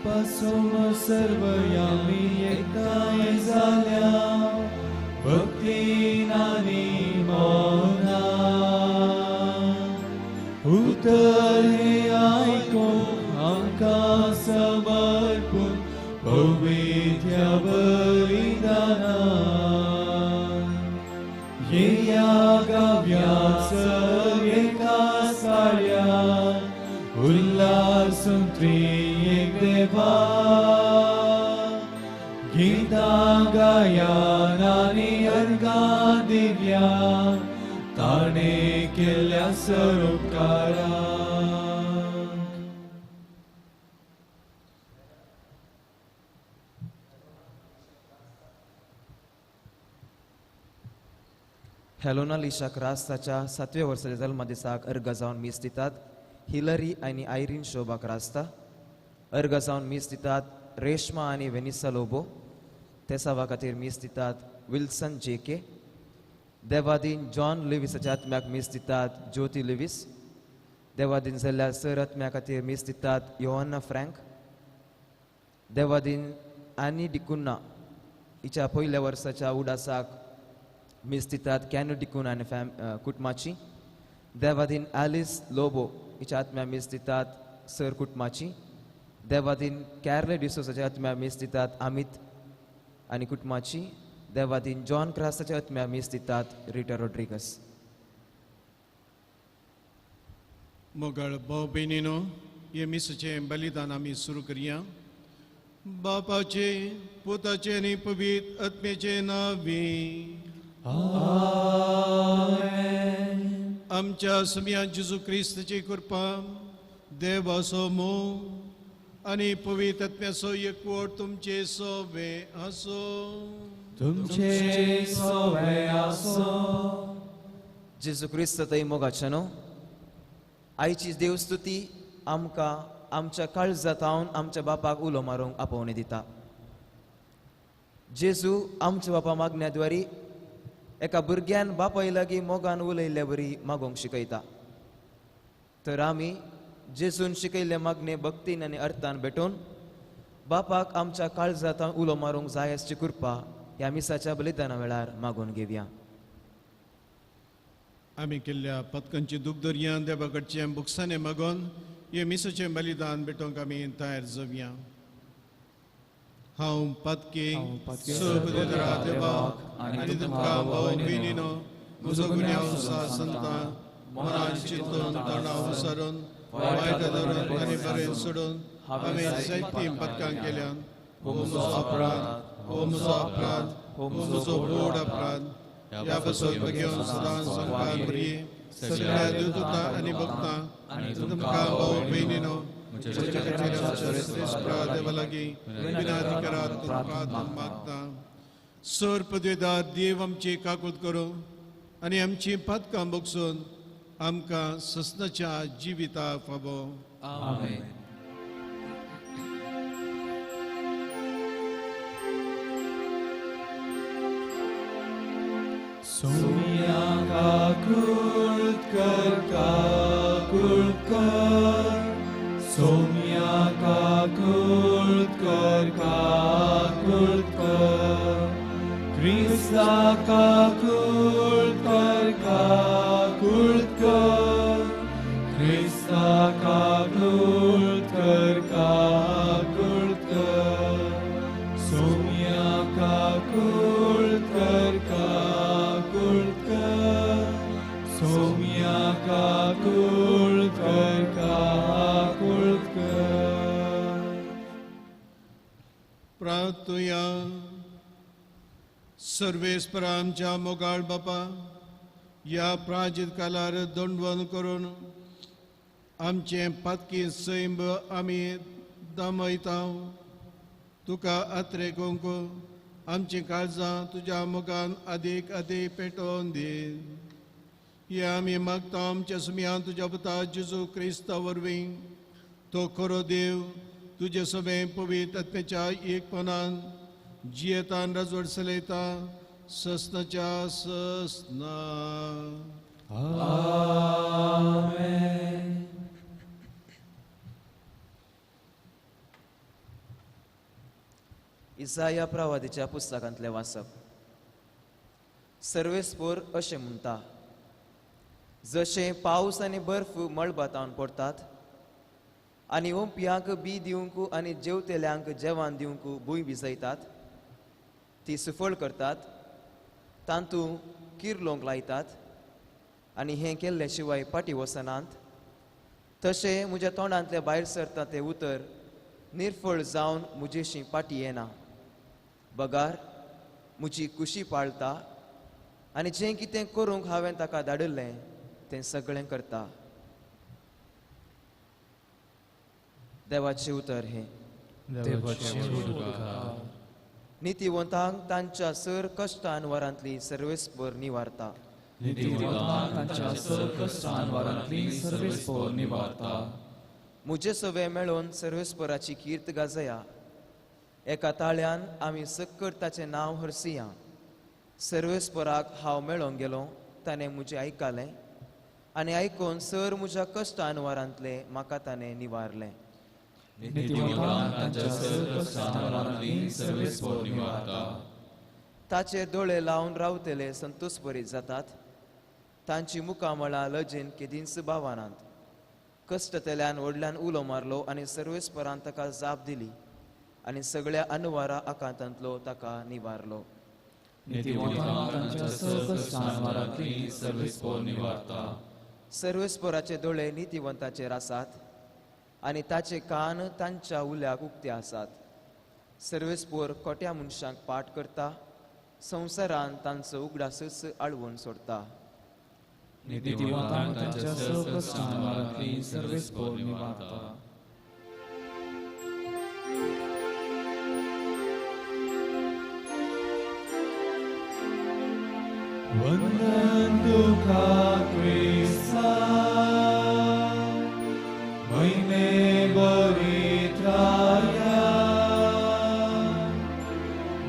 पासून सर्वयामी एकठांय जाल्या भक्तीन आनी मनान उतर हें आयकून आमकां समर्पून पवित्र बलिदानान येया गाव्या एका साऱ्यान उल्हासून त्रिएक देवा गीतां गायान आनी अर्गां दिव्या ताणें केल्ल्या सरोपकाराक. हेलोना लिशा क्रास्ताच्या 7व्या वर्साच्या जल्मदिसाक अर्गां जावन मीस दितात हिलरी आनी आयरीन शोभा क्रास्ता. अर्गां जावन मीस दितात रेश्मा आनी वेनिसा लोबो. तेसावा खातीर मीस दितात विल्सन जे के. देवादीन जॉन लिवीसाच्या आत्म्याक मीस दितात ज्योती लिवीस. देवादीन जाल्ल्या सर आत्म्या खातीर मीस दितात योहन्ना फ्रँक. देवादीन आनी डिकुन्ना हिच्या पयल्या वर्साच्या उडासाक मीस दितात कॅनो डिकून आनी कुटुंबाची. देवादीन आलिस लोबो हिच्या आत्म्या मीस दितात सर कुटुंबाची. देवादीन कॅरले डिसोसाच्या आत्म्या मीस दितात अमित आनी कुटुंबाची. देवादीन जॉन क्रास्ताच्या आत्म्या मीस दितात रिटा रोड्रिगस. मोगाळ भाव भयणीनो, हे मिसाचें बलिदान आमी सुरू करया. बापाचे, पुताचे आनी पवित्र आत्म्याचे नांवी आमेन. आमच्या सुम्या जेजू क्रिस्ताची कृपा, देवाचो मोग आनी पवित्र आत्म्याचो एकवट तुमचे सोवे आसो. तुमचे सोवे आसो. जेजू क्रिस्त थंय मोगाचे न्हू आयची देवस्तुती आमकां आमच्या काळजांत आमच्या बापाक उलो मारूंक आपोवणें दिता. जेजू आमच्या बापा मागण्या द्वारी एका भुरग्यान बापाय लागीं मोगान उलयल्ले बरी मागोवंक शिकयता. तर आमी जेजून शिकयल्ले मागणे भक्तीन आनी अर्थान भेटोवन बापाक आमच्या काळजांत उलो मारूंक जाय आसची कृपा ह्या मिसाच्या बलिदाना वेळार मागून घेवया. आमी केल्ल्या पतकांची दूख दरया देवा कडचे बुकसाने मागोवन हे मिसाचें बलिदान भेटोवंक आमी तयार जावया. हांव पातकी देवाक आनी तुमकां भाव भयणीनो म्हजो गुन्यांव संता मनान चिंतून तणाव सारून वायट धरून आनी बरें सोडून हांवें जायतीं पदकां केल्यान. हो म्हजो अपराध, हो म्हजो अपराध, हो म्हजो व्हड अपराध. ह्या पासून घेवन सदां संकार बरी सगळ्या देवदूतां आनी भक्तां आनी तुमकां भाव भयणीनो देवा लागीं विनंती करात तुमकां मागता. सर पदवेदार देव आमची काकूत करूं आनी आमची पातकां बगसून आमकां ससनाच्या जिविता फावो. आमेन. सोम्या काकूत कर, काकूत कर, सोम्या काकूत कर, काकूत कर, क्रिस्ता काकूत कर, काकूत कर, क्रिस्ता काकूत कर, काकूत कर, सोम्या काकूत कर, काकूत कर, सोम्या काकूत कर, काकूत कर. प्रार्थुया. सर्वेस्पर आमच्या मोगाळ बापा, ह्या प्राचीन कालार दंडवण करून आमचें पातकी सैम आमी दामयता. तुका आत्रे कोंक आमचीं काळजां तुज्या मोगान आदीक आदीक पेटोवन दी. हे आमी मागता आमच्या सुमयान तुज्या पुता जेजू क्रिस्ता वरवीं. तो खरो देव तुजे सगळें पवित्र आत्म्याच्या एकपणान जियेतान राजवट चलयता ससनाच्या ससना. आमेन. इसाया प्रवादीच्या पुस्तकांतलें वाचप. सर्वेस्पोर अशें म्हणटा, जशें पावस आनी बर्फ मळबातावन पडटात आनी ओंपयांक बी दिवंक आनी जेवतेल्यांक जेवण दिवंक भूंय भिजयतात, ती सुफळ करतात, तातूंत किर्लोंक लायतात आनी हें केल्ले शिवाय फाटीं वचनात, तशें म्हज्या तोंडांतलें भायर सरता तें उतर निर्फळ जावन म्हजेशी फाटीं येना, बगार म्हजी कुशी पाळटा आनी जें कितें करूंक हांवें ताका धाडिल्लें तें सगळें करता. देवाचें उतर हें. नितिवंतांक तांच्या सर कश्टान वरांतली सर्वेस्पर निवारता. म्हजे सवे मेळोवन सर्वेस्पराची कीर्त गाजया. एका ताळ्यान आमी सक्कर ताचें नांव हरसिया. सर्वेस्पराक हांव मेळोंक गेलो, ताणें म्हजें आयकलें आनी आयकून सर म्हज्या कश्टान वरांतलें म्हाका ताणें निवारलें. ताचे दोळे लावन रावतले संतोष बरीत जातात, तांची मुखामळां लजेन केदींच भावनात. कश्टतल्यान व्हडल्यान उलो मारलो आनी सर्वेस्परान ताका जाप दिली आनी सगळ्या अनवारा आकांतांतलो ताका निवारलो. सर्वेस्पराचे दोळे नितिवंताचेर आसात आनी ताचे कान तांच्या उल्याक उक्ते आसात. सर्वेस्पोर खोट्या मनशांक पाठ करता, संवसारान तांचो उगडासच आळवून सोडता. वंदन तुका क्रिस्ता, महिमे बरित्राया.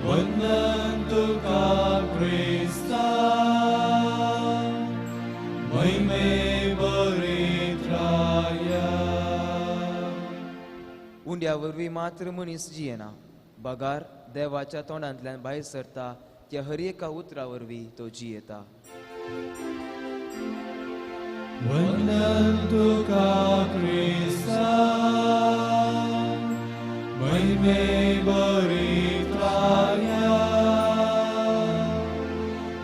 वंदन तुका क्रिस्ता, महिमे बरित्राया. उंड्या वरवीं मात्र मनीस जियेना, बगार देवाच्या तोंडांतल्यान भायर सरता त्या हर एका उतरा वरवीं तो जियेता. वंदन तुका क्रिस्ता, महिमे बरित्राया.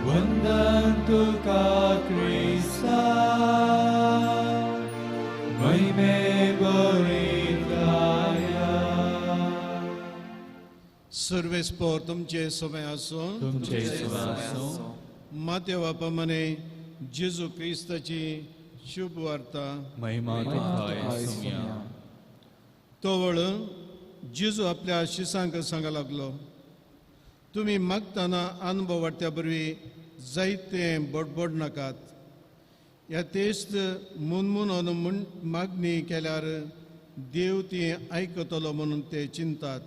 वंदन तुका क्रिस्ता, महिमे बरित्राया. सर्वेस्पोर तुमचे समय आसूं. मातेवा प्रमाणे जेजू क्रिस्ताची शुभ वार्ता. तवळ जेजू आपल्या शिसांक सांगा लागलो, तुमी मागतना अनुभव वाडत्या बरवी जायते बडबड नाकात. ह्या तेस्त मुनमुनून म्हण मागणी केल्यार देव ती आयकतलो म्हणून ते चिंतात.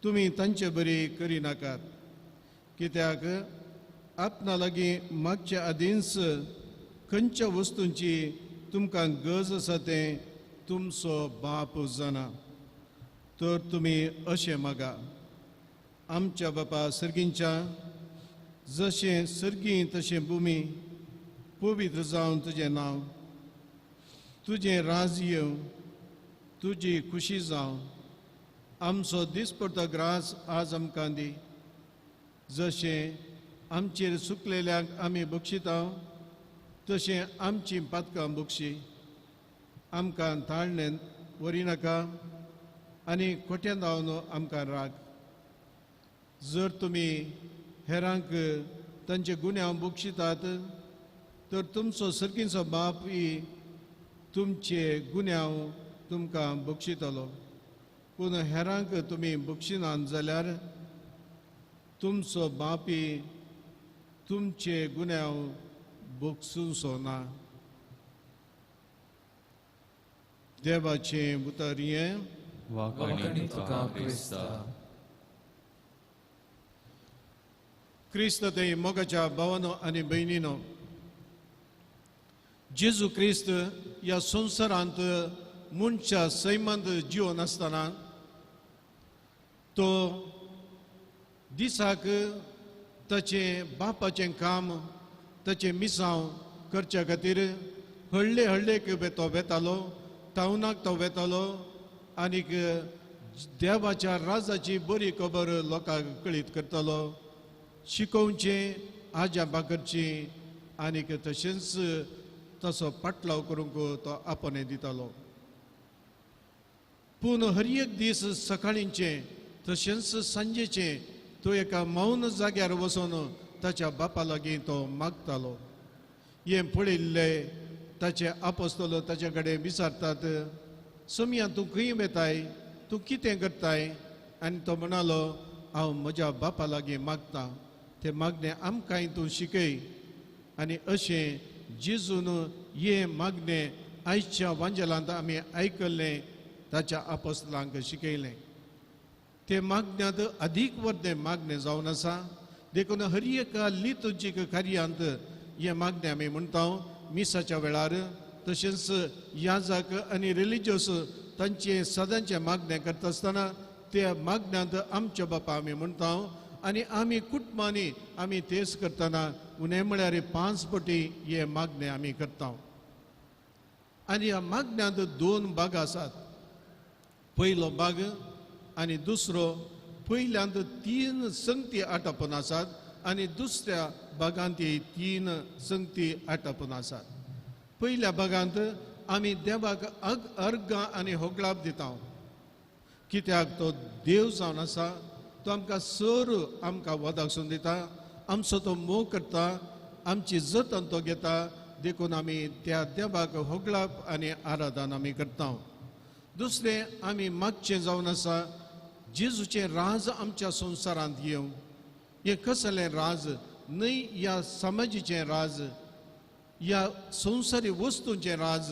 तुमी तांचे बरी करी नाकात, कित्याक आपणा लागीं मागच्या आदींच खंयच्या वस्तूंची तुमकां गरज आसा तें तुमचो बाप जाणा. तर तुमी अशें मागा, आमच्या बापा सर्गींच्या, जशें सर्गी तशें भुमी, पवित्र जावन तुजें नांव, तुजें राज येवं, तुजी खुशी जावं. आमचो दिसपडतो ग्रास आज आमकां दी, जशें आमचेर सुकलेल्यांक आमी बक्षिता तशें आमची पातकां बक्षी. आमकां ताळणेन व्हरी नाका आनी खोट्यान जावन आमकां राग. जर तुमी हेरांक तांचे गुन्यांव बक्षितात तर तुमचो सर्गीचो बाप तुमचे गुन्यांव तुमकां बक्षितलो. पूण हेरांक तुमी बक्षिनात जाल्यार तुमचो बापी तुमचे गुन्यांव बक्षुचो ना. देवाचें उतर हें. क्रिस्त ते मोगाच्या भावानो आनी भयणीनो, जेजू क्रिस्त ह्या संवसारांत मनशा सैमांत जिवन आसतना तो दिसाक ताचें बापाचें काम ताचें मिसांव करच्या खातीर हळ्ळे हळ्ळेक तो वेतालो, टावनाक तो वेतालो आनीक देवाच्या राजाची बरी खबर लोकांक कळीत करतालो, शिकोवचें, आजापां करचीं आनीक तशेंच तसो पाटलाव करूंक तो आपणे दितालो. पूण हर एक दीस सकाळींचें तशेंच सांजेचें तो एका मौन जाग्यार वचून ताच्या बापा लागीं तो मागतालो. हें पळयल्लें ताचे आपस्तलो ताचे कडेन विचारतात, सोमया तूं खंय वेताय, तूं कितें करताय? आनी तो म्हणालो, हांव म्हज्या बापा लागीं मागतां, तें मागणें आमकांय तूं शिकय. आनी अशें जेजून हें मागणें आयच्या वांजेलांत आमी आयकल्लें ताच्या आपस्तलांक शिकयलें. ते मागण्यांत अदीक वर्दें मागणें जावन आसा. देखून हर एका लितुर्जीक कार्यांत हें मागणें आमी म्हणटा मिसाच्या वेळार, तशेंच याजक आनी रिलिजियस तांचें सदांचें मागणें करता आसतना त्या मागण्यांत आमच्या बापा आमी म्हणटा. आनी आमी कुटुंबांनी आमी तेच करतना उणें म्हळ्यार 5 पटी हें मागणें आमी करता. आनी ह्या मागण्यांत 2 भाग आसात, पयलो भाग आनी दुसरो. पयल्यांत 3 संगती आटापून आसात आनी दुसऱ्या भागांत 3 संगती आटापून आसात. पयल्या भागांत आमी देवाक अर्गां आनी होगळाप दिता, कित्याक तो देव जावन आसा, तो आमकां सर आमकां वदाकसून दिता, आमचो तो मोग करता, आमची जतन तो घेता. देखून आमी त्या देवाक होगळाप आनी आराधन आमी करता. दुसरें आमी मागचें जावन आसा जेजूचें राज आमच्या संवसारांत येवं. हें कसलें राज न्हय, ह्या समाजीचें राज, ह्या संवसारी वस्तूंचें राज,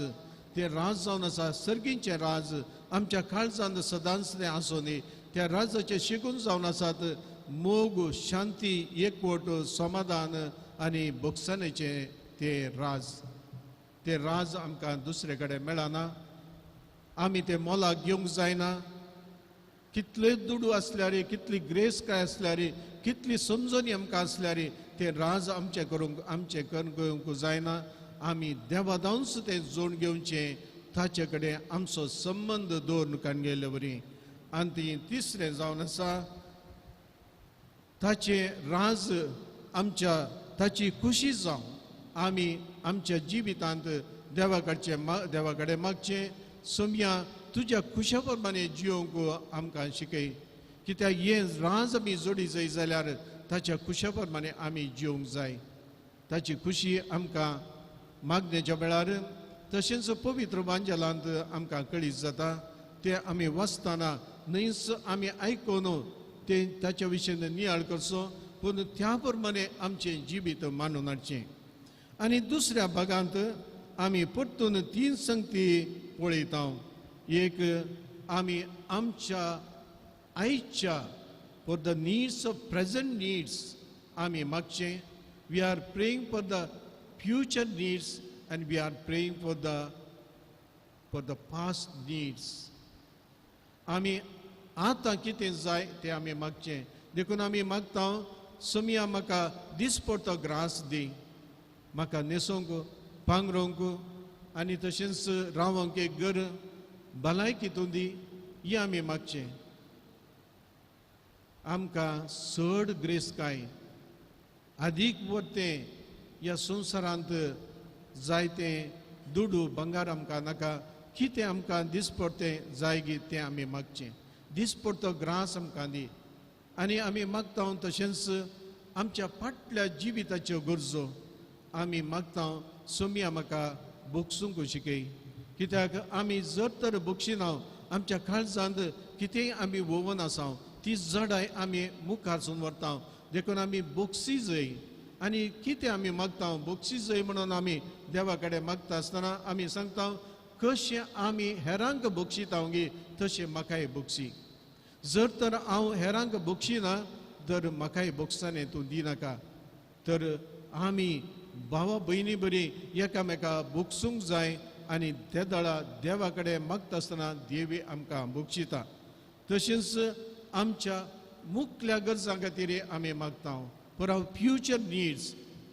तें राज जावन आसा सर्गींचें राज आमच्या काळजांत सदांच तें आसूं न्ही. त्या राजाचें शिकून जावन आसात मोग, शांती, एकवट, समाधान आनी भोगसणेचें तें राज. तें राज आमकां दुसरे कडेन मेळना, आमी तें मोलाक घेवंक जायना. कितले दुडू आसल्यार, कितली ग्रेसकाय आसल्यार, कितली समजणी आमकां आसल्यार तें राज आमचें करूंक आमचें करूंक जायना. आमी देवादांच तें जोड घेवचें, ताचे कडेन आमचो संबंद दवरून काडून गेल्ले वरी. आनी ती तिसरें जावन आसा ताचें राज आमच्या ताची खुशी जावं. आमी आमच्या जिवितांत देवा कडचें देवा कडेन मागचें, सोमया तुज्या खुशा प्रमाणे जियोंक आमकां शिकय. कित्याक हें राज आमी जोडी जाय जाल्यार ताच्या खुशा प्रमाणे आमी जिवंक जाय. ताची खुशी आमकां मागण्याच्या वेळार तशेंच पवित्र वांजेलांत आमकां कळीत जाता. तें आमी वाचतना न्हयच आमी आयकून तें ताच्या विशयन नियाळ करचो, पूण त्या प्रमाणे आमचें जिवीत मानून हाडचें. आनी दुसऱ्या भागांत आमी परतून 3 संगती पळयता. एक, आमी आमच्या आयच्या for the needs of present needs आमी मागचें. We are praying for the future needs and we are praying for the past needs. आमी आतां कितें जाय तें आमी मागचें. देखून आमी मागता, सोमया म्हाका दिसपडतो ग्रास दी, म्हाका न्हेसोंक, पांगरोंक आनी तशेंच रावंक एक घर, भलायकी तूं दी, हें आमी मागचें. आमकां चड ग्रेसकाय आदीक वरतें ह्या संवसारांत जायतें दुडू बंगार आमकां नाका. कितें आमकां दिसपडतें जाय गी तें आमी मागचें. दिसपडतो ग्रास आमकां दी. आनी आमी मागता तशेंच आमच्या फाटल्या जिविताच्यो गरजो आमी मागता, सोमया म्हाका भोगसूंक शिकय. कित्याक आमी जर तर भोगशिना आमच्या काळजांत कितेंय आमी वोवन आसा ती जडाय आमी मुखारसून व्हरता. देखून आमी बोगसी जय आनी कितें आमी मागता बोगसी जय म्हणून आमी देवा कडेन मागता आसतना आमी सांगता कशें आमी हेरांक बक्षिता गी तशें म्हाकाय बक्षी. जर तर हांव हेरांक बक्षिना तर म्हाकाय बक्षाने तूं दिनाका. तर आमी भावा भयणी बरी एकामेका बक्षूंक जाय आनी ते दळा देवा कडेन मागता आसतना देवी आमकां बक्षिता. तशेंच आमच्या मुखल्या गरजां खातीर आमी मागता. फॉर our future needs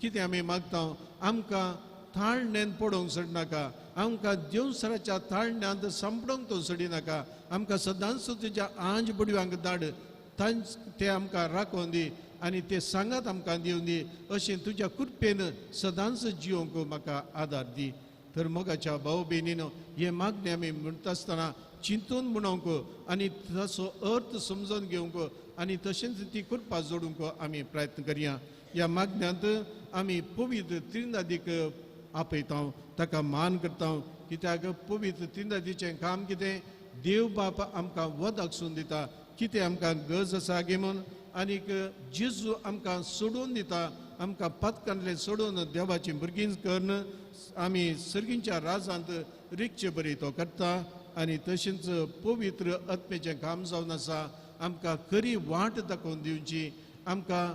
कितें आमी मागता? आमकां थाळण्यान पडोवंक सोडनाका, आमकां देवसराच्या थाळण्यांत सांपडोवंक तूं सोडिनाका. आमकां सदांच तुज्या आंज बुडव्यांक धाड, तांच ते आमकां राखोवन दी आनी ते सांगात आमकां दिवन दी. अशें तुज्या कृपेन सदांच जिवंक म्हाका आदार दी. तर मोगाच्या भाव भयणीनो, हे मागणें आमी म्हणटा आसतना चिंतून म्हणोवंक आनी ताचो अर्थ समजून घेवंक आनी तशेंच ती कृपा जोडूंक आमी प्रयत्न करया. ह्या मागण्यांत आमी पवित्र त्रिनादीक आपयता, ताका मान करता. कित्याक पवित्र त्रिनादीचें काम कितें? देव बाप आमकां वदाक सून दिता कितें आमकां गरज आसा गे म्हूण, आनीक जेजू आमकां सोडून दिता. आमकां पातकांतलें सोडून देवाची भुरगीं करून आमी सर्गींच्या राजांत रिगचे बरी तो करता. आनी तशेंच पवित्र आत्म्याचें काम जावन आसा आमकां खरी वाट दाखोवन दिवची, आमकां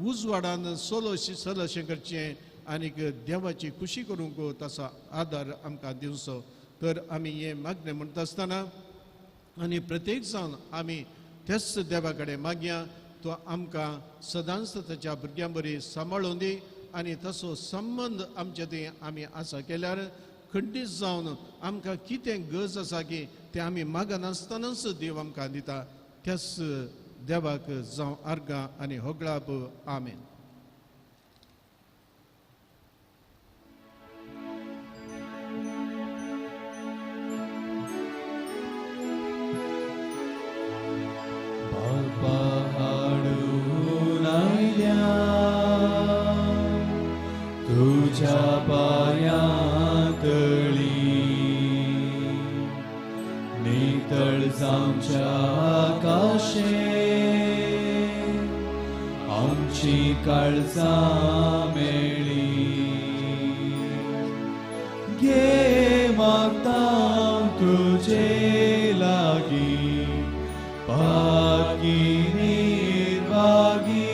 उजवाडान सलोशें करचें आनीक देवाची खुशी करूंक ताचो आदार आमकां दिवचो. तर आमी हें मागणें म्हणटा आसतना आनी प्रत्येक जावन आमी त्याच देवा कडेन मागया, तो आमकां सदांच ताच्या भुरग्यां बरी सांबाळून दी आनी तसो संबंद आमचे थंय आमी आसा केल्यार खंडीत जावन आमकां कितें गरज आसा की तें आमी मागनासतनाच देव आमकां दिता. त्याच देवाक जावं आर्गां आनी होगळाप. आमेन. बापा हाडून आयल्या तुज्या पांयां तळी, नितळ जावच्या आकाशे आमची काळजां मेळ्ळी. घे मागता तुजे लागीं पाकी निर्वागी,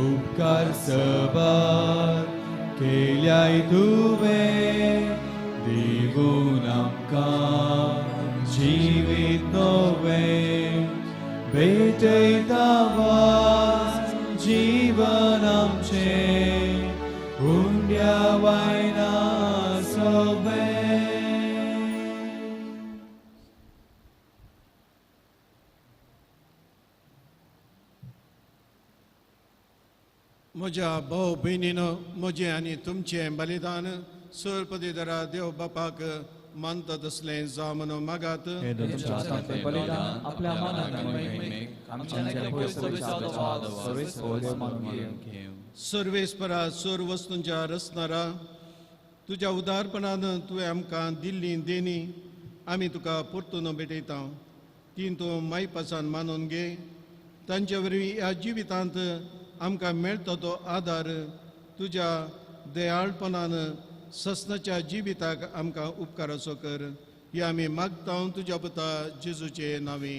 उपकार सबार केल्याय तुवें दिवून आमकां जिवीत नवें. भेटयता वास जीवन आमचें उंड्या वायना सोबें. म्हज्या भाव भयणीनो, म्हजें आनी तुमचें बलिदान सरपदीधरा देव बापाक मानता तसलें जावं म्हणून मागात. सर्वेस्परा सर वस्तूंच्या रचणारा, तुज्या उदारपणान तुवें आमकां दिल्ली देणी आमी तुका परतून भेटयता. ती तूं मायपासान मानून घे. तांचे वरवीं ह्या जिवितांत आमकां मेळटा तो आदार तुज्या दयाळपणान ससनाच्या जिविताक आमकां उपकाराचो कर. ही आमी मागता तुज्या पुता जेजूचे नांवे.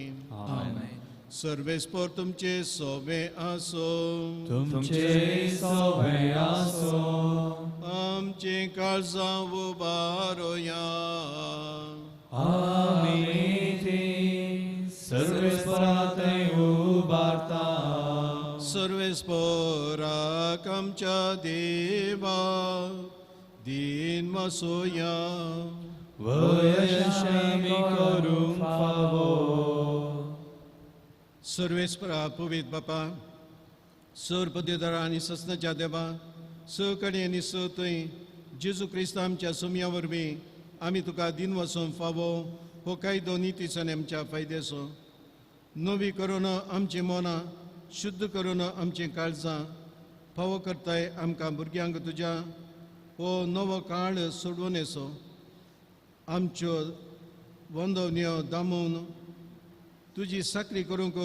सर्वेस्पर तुमचे सोबे आसो, तुमचे सोबे आसो. आमचे काळजां उबारोया, आमी ती सर्वेस्परा थंय उबारता. सर्वेस्पराक आमच्या देवा दीन वसोया, वयशामी करूंक फावो. सर्वेस्परा पवित्र बापा, सरपदेदारा आनी ससनाच्या देवा, स कडेन आनी स थंय जेजू क्रिस्त आमच्या सोमया वरवीं आमी तुका दीन वचूंक फावो हो कायदो नितीचो आनी आमच्या फायद्याचो. नवी करून आमचीं मनां, शुद्ध करून आमचीं काळजां फावो करताय आमकां भुरग्यांक तुज्या हो नवो काळ सोडून येसो. आमच्यो वंदवण्यो दामून तुजी साकरी करूंक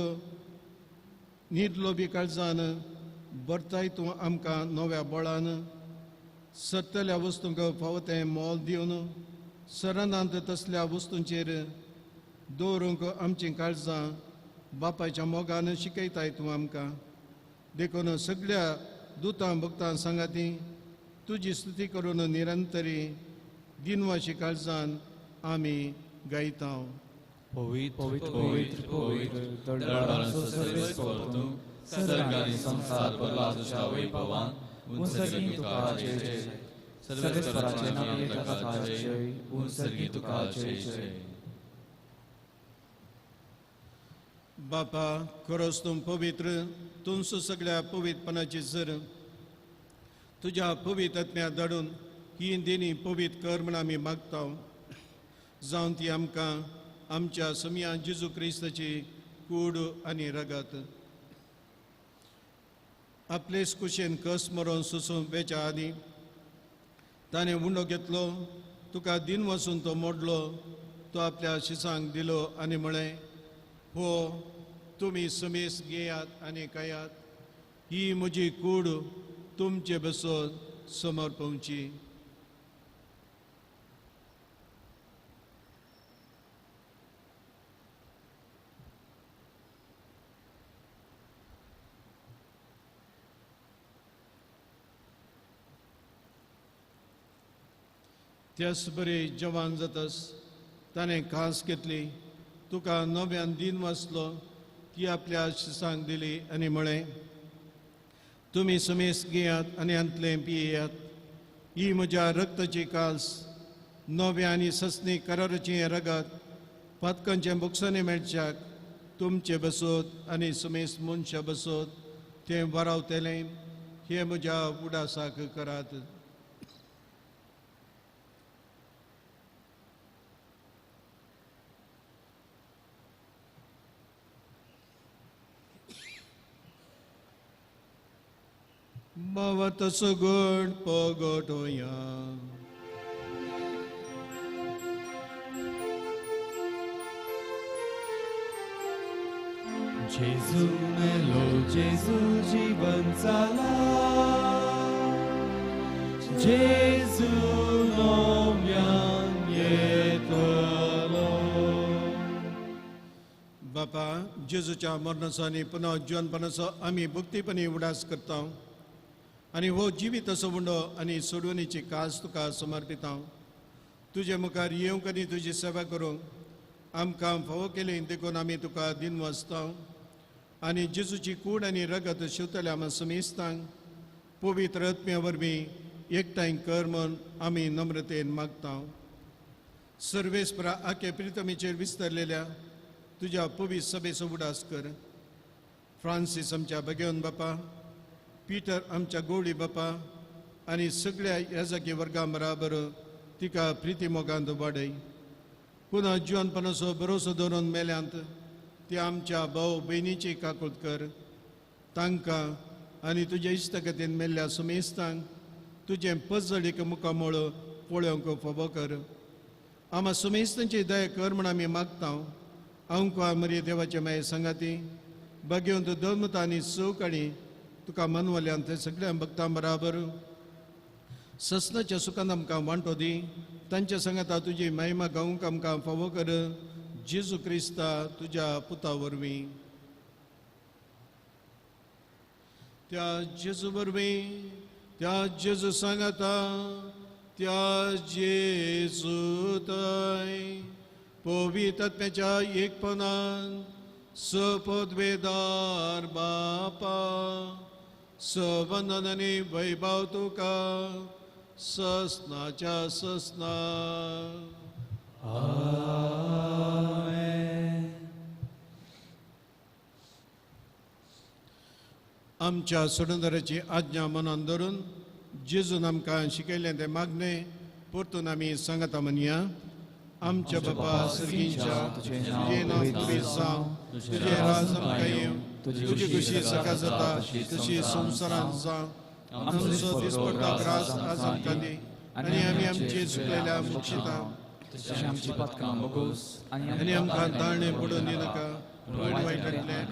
निर्लोभी काळजान भरताय तूं आमकां नव्या बळान. सरतल्या वस्तूंक फावो तें मोल दिवन सरनांत तसल्या वस्तूंचेर दवरूंक आमचीं काळजां बापायच्या मोगान शिकयताय तूं आमकां. देखून सगळ्या दुतां भक्तां सांगाती तुजी स्तुती करून निरंतरी दिनवाशी काळजान आमी गायता. पवित्र पवित्र पवित्र दळडांचो सर्वेस्पर तूं सर्ग आनी संवसार भरला तुज्या वैभवान. उंचगी तुका जय जय. सर्वेस्पराचें नांव तुका जय. उंचगी तुका जय जय. बापा खरोच तूं पवित्र, तुमचो सगळ्या पवित्रपणाची सर तुज्या पवित्र आत्म्या धाडून ही देणी पवित्र कर म्हण आमी मागता, जावन ती आमकां आमच्या समिया जेजू क्रिस्ताची कूड आनी रगत आपलेच कुशेन कस मरोन सोसून वेच्या आदीं ताणें उंडो घेतलो, तुका दिन वचून तो मोडलो, तो आपल्या शिसांक दिलो आनी म्हळें, हो तुमी समेस घेयात आनी खायात, ही म्हजी कूड तुमचे बसून समर्पवची. त्याच बरी जवान जातस ताणें खास घेतली, तुका नव्यान दिन वाचलो, ती आपल्या शिसांक दिली आनी म्हळें, तुमी समेस घेयात आनी हांतलें पियेयात, ही म्हज्या रक्ताची कास, नव्या आनी ससनी कराराचें रगत पातकांच्या बोक्सांनी मेळच्याक तुमचे बसोत आनी समेस मनशां बसोत तें वरावतलें, हें म्हज्या उडासाक करात. भवत सुगुण पगटोया. जेजू मेलो जेजू जीवन जाला, जेजू नव्यान येतलो. बापा जेजूच्या मरणाचो आनी पुनः जिवनपणाचो आमी भक्तीपणी उडास करता आनी हो जिवीत असो उंडो आनी सोडवणीची कास तुका समर्पिता. तुजे मुखार येवंक आनी तुजी सेवा करूंक आमकां फावो केली देखून आमी तुका दिन वाचता आनी जेजूची कूड आनी रगत शिवतल्या आमकां समेस्तांक पवित्र आत्म्या वरवीं एकठांय कर म्हूण आमी नम्रतेन मागता. सर्वेस्परा आखे प्रितमीचेर विस्तरलेल्या तुज्या पवित्र सभेचो उडास कर. फ्रांसीस आमच्या भगेवन बापा, पीटर आमच्या गोवळी बापा आनी सगळ्या याजकी वर्गां बराबर तिका प्रिती मोगांत वाडय. पुनः जिवनपणाचो भरोसो दवरून मेल्यांत ती आमच्या भाव भयणीची काकूत कर. तांकां आनी तुज्या इश्टगतीन मेल्ल्या सुमेस्तांक तुजें पजळीक मुखामळ पळोवंक फावो कर. आमा सुमेस्तांची दया कर म्हूण आमी मागता. आमकां मरे देवाचे माये सांगाती बगेवन धर्मता आनी सुख आनी तुका मनवल्यान ते सगळ्या भक्तां बराबर ससनाच्या सुखान आमकां वांटो दी. तांच्या सांगाता तुजी महिमा गावंक आमकां फावो कर. जेजू क्रिस्ता तुज्या पुता वरवीं, त्या जेजू वरवीं, त्या जेजू सांगाता, त्या जेजू थंय पवित्र आत्म्याच्या एकपणान सपदवेदार बापा सवंदन आनी वैभव तुका ससनाच्या ससना. आमेन. आमच्या सोडणदाराची आज्ञा मनान धरून जेजून आमकां शिकयलें तें मागणें परतून आमी सांगता म्हणया. आमच्या बापा सर्गींच्या, तुजें नांव पवित्र जावं, तुजें राज आमकां येवं, तुजी खुशी सकाळ जाता तशी संवसारांत जावं. आमचो दिसपट्टो ग्रास आज आमकां दी आनी आमी आमची चुकलेल्या मुक्षिता तशें आमची पातकां मोगोस आनी आमकां ताळणें पडून दिनाका, पूण वायटांतलें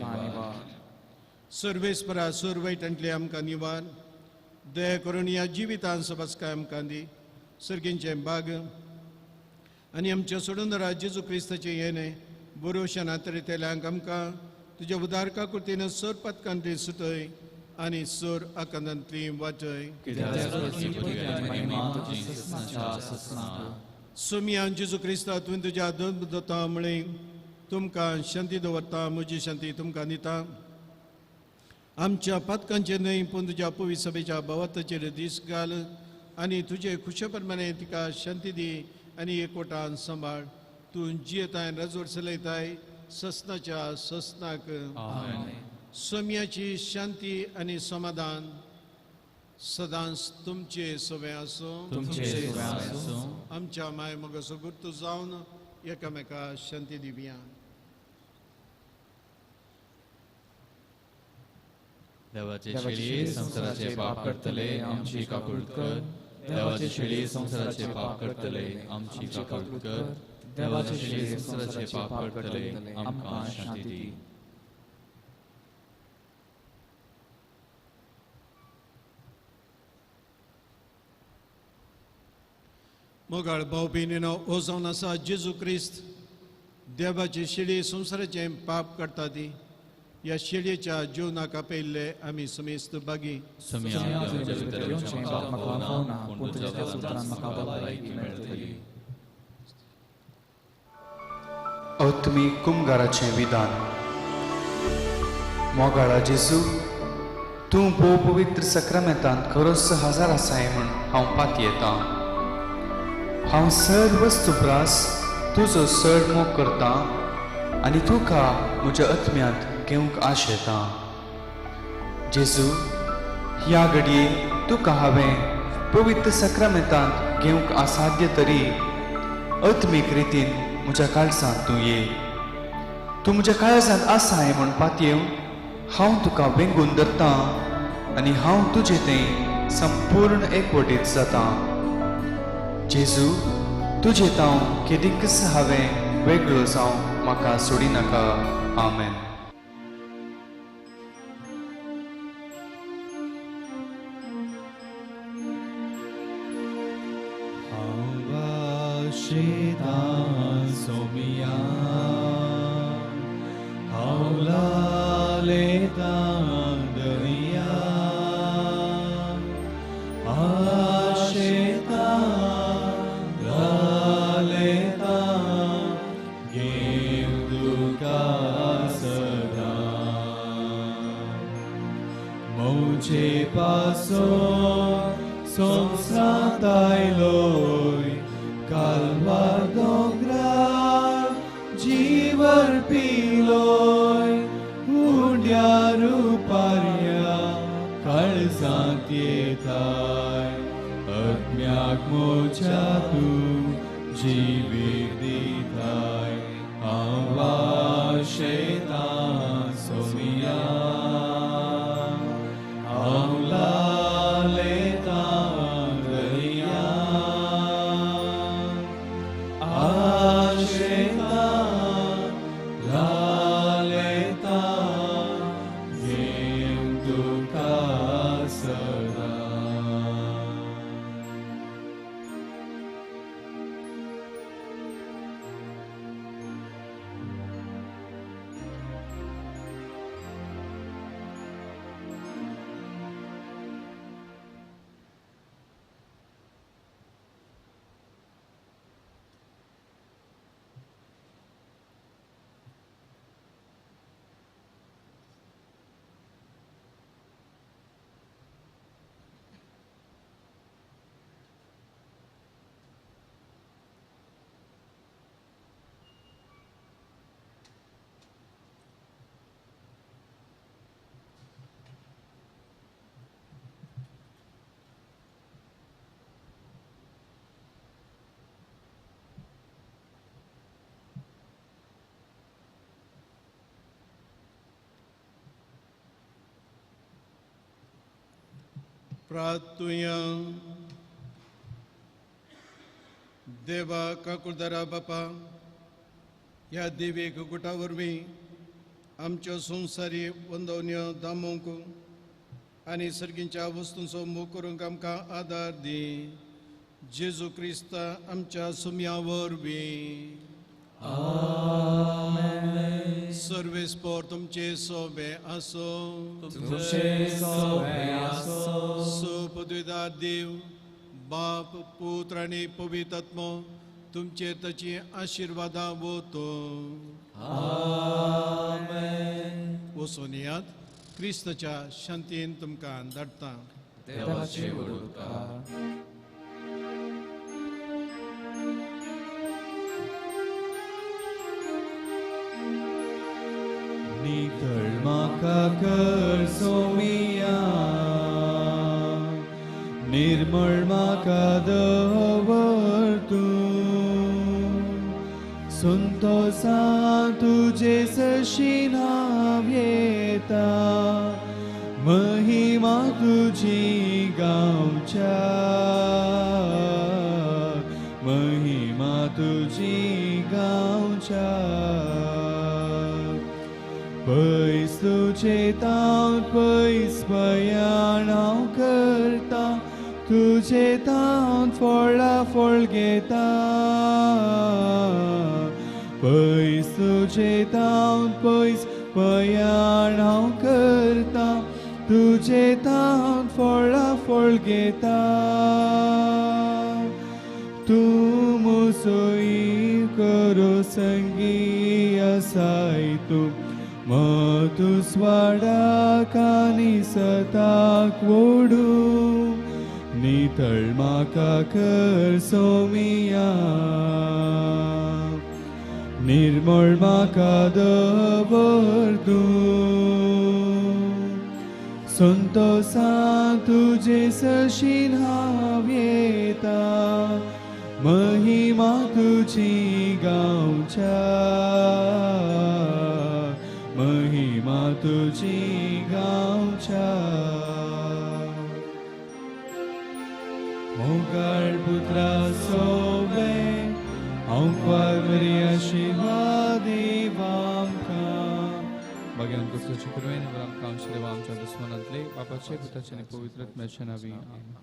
सर्वेस्परा सूर वायटांतलें आमकां निवार. दया करून ह्या जिवितान सबसकाय आमकां दी. सर्गींचें बाग आनी आमच्या सोडून जेजू क्रिस्ताचें येणें बरोवशा नातरेतल्यांक आमकां तुज्या उदारका कृतीन सर पातकांतली सुटय आनी सर आकांतांतली वाटय. सोमियान जेजू क्रिस्ता तुवें तुज्या दत्ता म्हळें, तुमकां शांती दवरता, म्हजी शांती तुमकां दिता. आमच्या पातकांचेर न्हय पूण तुज्या पवित्र सभेच्या भावार्थाचेर दीस घाल आनी तुजे खुशे प्रमाणे तिका शांती दी आनी एकवटान सांबाळ. तूं जियेताय रजवड चलयताय ससनाच्या ससनाक. सोम्याची शांती आनी समाधान सदांच तुमचे सवे आसूं. आमच्या माय मोगाचो गुर्तू जावन एकामेका शांती दिवया. देवाचे शेळये संवसाराचे पाप करतले आमची काकूळट कर. देवाचे शेळये संवसाराचे पाप करतले आमची काकूळट कर. देवाचे शेळये संवसाराचे पाप करतले आमकां शांती दी. मोगाळ भाव भयणीनो, हो जावन आसा जेजू क्रिस्त देवाची शेळी संवसाराचें पाप करता ती. ह्या शेळयेच्या जीवनाक आपयल्ले आमी समेस्त बागी. आत्मीक कुमगाराचें विधान. मोगाळा जेजू, तूं भोव पवित्र सक्रामेंतांत खरोच हजार आसाय म्हूण हांव पातयेतां. हांव सर्व वस्तू प्रास तुजो चड मोग करतां आनी तुका म्हज्या आत्म्यांत घेवंक आशेतां. जेजू, ह्या घडये तुका हांवें पवित्र सक्रामेंतांत घेवंक असाध्य तरी आत्मीक रितीन म्हज्या काळजांत तूं ये. तूं म्हज्या काळजांत आसाय म्हूण पातयेवन हांव तुका वेंगून धरतां आनी हांव तुजे थंय संपूर्ण एकवटीत जातां. जेजू, तुजे तांव केदींकच हांवें वेगळो जावं म्हाका सोडिनाका. आमेन. हांव आशेतां सोमिया, हांव लालेतां दर्या, आशेतां लालेतां घेव तुका सदां. म्हजे पासून संवसारांत आयलोय, कालवार दोंगरार जीवर पिलोय, उंड्या रुपार्या काळजांत येताय, आत्म्याक म्हज्या तूं जिवीत दिताय. हांव आशेतां सोमिया, हांव लालेतां दर्या, आशेतां लालेतां घेव तुका सदां. प्रार्थुया. देवा काकुळदारा बापा, ह्या देवीक गुटा वरवीं आमच्यो संवसारी वंदवण्यो दामोवंक आनी सर्गींच्या वस्तूंचो मोग करूंक आमकां आदार दी. जेजू क्रिस्त आमच्या सुम्या वरवीं. आमेन. सर्वेस्पोर तुमचे सोबे आसो. तुमचे सोबे आसो. सुपदविदार देव बाप पुत्र आनी पवित्र आत्मो तुमचेर ताची आशिर्वादां वतो. आमेन. वचून येयात, क्रिस्ताच्या शांतीन तुमकां धाडटा. देवाचे व्हड उपकार. नितळ म्हाका कर सोमिया, निर्मळ म्हाका दवर तूं, संतोषा तुजे सशी नांव येता, महिमा तुजी गावच्या, महिमा तुजी गावच्या. पयस तुजे तावन पयस पयाण हांव करता, तुजे तावन फळां फळ घेता. पयस तुजे तावन पयस पयाण हांव करता, तुजे तावन फळां फळ घेता. तूं मुसोई करो संगी आसाय तूं, मतू स्वाडाक आनी सताक वोडू, नितळ म्हाका कर सोमिया, निर्मळ म्हाका दवर तूं, संतोषा तुजे सशी नांव येता, महिमा तुजी गावच्या, महिमा तुजी गावच्या. मोगाळ पुत्रा सोबे हांव क्वार आशिर्वाद आमकां. भाग्यान क्रिस्ताचे कृपेन आमकां आमच्या देवा आमच्या दुस्मनांतले बापाचे पुताचे आनी पवित्र आत्म्याच्या नांवी. आमेन.